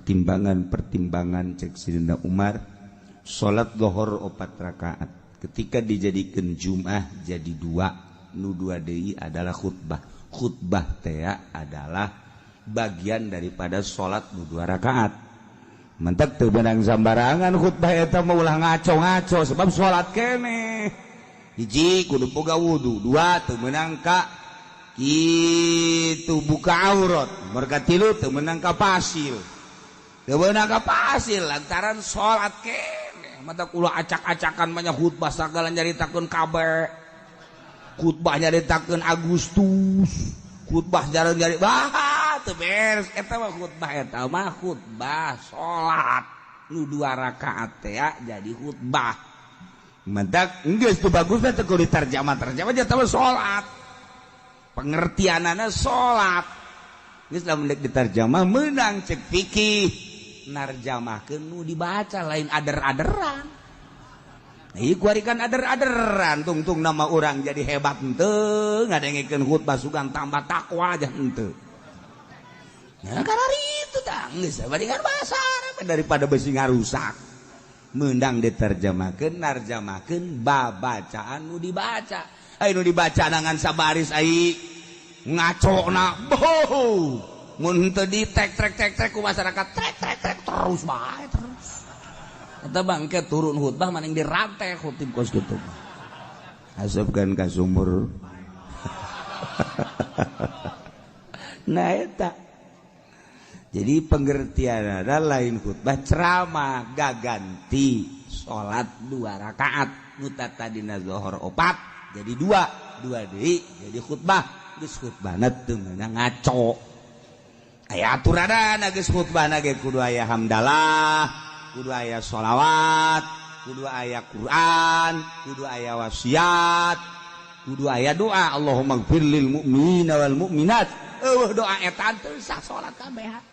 Pertimbangan-pertimbangan cek Sidina Umar, salat lohor 4 rakaat ketika dijadikan Jum'ah jadi dua, nu dua deui adalah khutbah. Khutbah teh adalah bagian daripada salat nu 2 rakaat. Mentek teu beunang sambarangan khutbah eta mah, ulah ngaco-ngaco sebab salat keneh. Hiji, kudu boga wudu. Dua, teu meunang ka kitu buka aurat. Merga tilu, teu meunang ka pasil. Teu meunang ka pasil lantaran salat keneh. Mata ulah acak-acakan banyak khutbah sagala, nyaritakeun kabeh. Khutbah nyaritakeun Agustus, khutbah jarang nyari bah teu beres eta mah. Khutbah eta mah khutbah salat nu 2 rakaat teh jadi khutbah. Mentak geus teu bagus teh kudu diterjemah terjemah jadi mah salat, pengertianana salat. Geus lamun deuk diterjemah meunang cek fikih narjamahkeun nu dibaca, lain ader-aderan. Ieu kuari kan ader-aderan, tungtung nama orang jadi hebat henteu ngadengekeun khutbah, sugan tambah takwa aja henteu. Nah, karena itu tah geus bandingan bahasa Arab daripada besi ngarusak, meunang diterjemahkeun, narjamahkeun babacaan nu dibaca. Ai nu dibaca ngan sabaris, ai ngacona boh mun teu di tek trek tek trek ku masyarakat, trek trek trek terus bae terus. Eta bangke turun khutbah maning dirantai khutib kos kitu, asupkeun ka sumur. Nah, eta jadi pengertian ada lain khutbah ceramah gaganti salat 2 rakaat nu tadina zuhur 4 jadi dua, dua deui jadi khutbah. Geus khutbahna teu meunang ngaco, aya aturanana. Geus khutbahna ge kudu aya hamdalah, kudu aya sholawat, kudu aya Quran, kudu aya wasiat, kudu aya doa Allahumma gfir lil mu'minina wal mu'minat. Eueuh doa eta teu sah salat kabehan.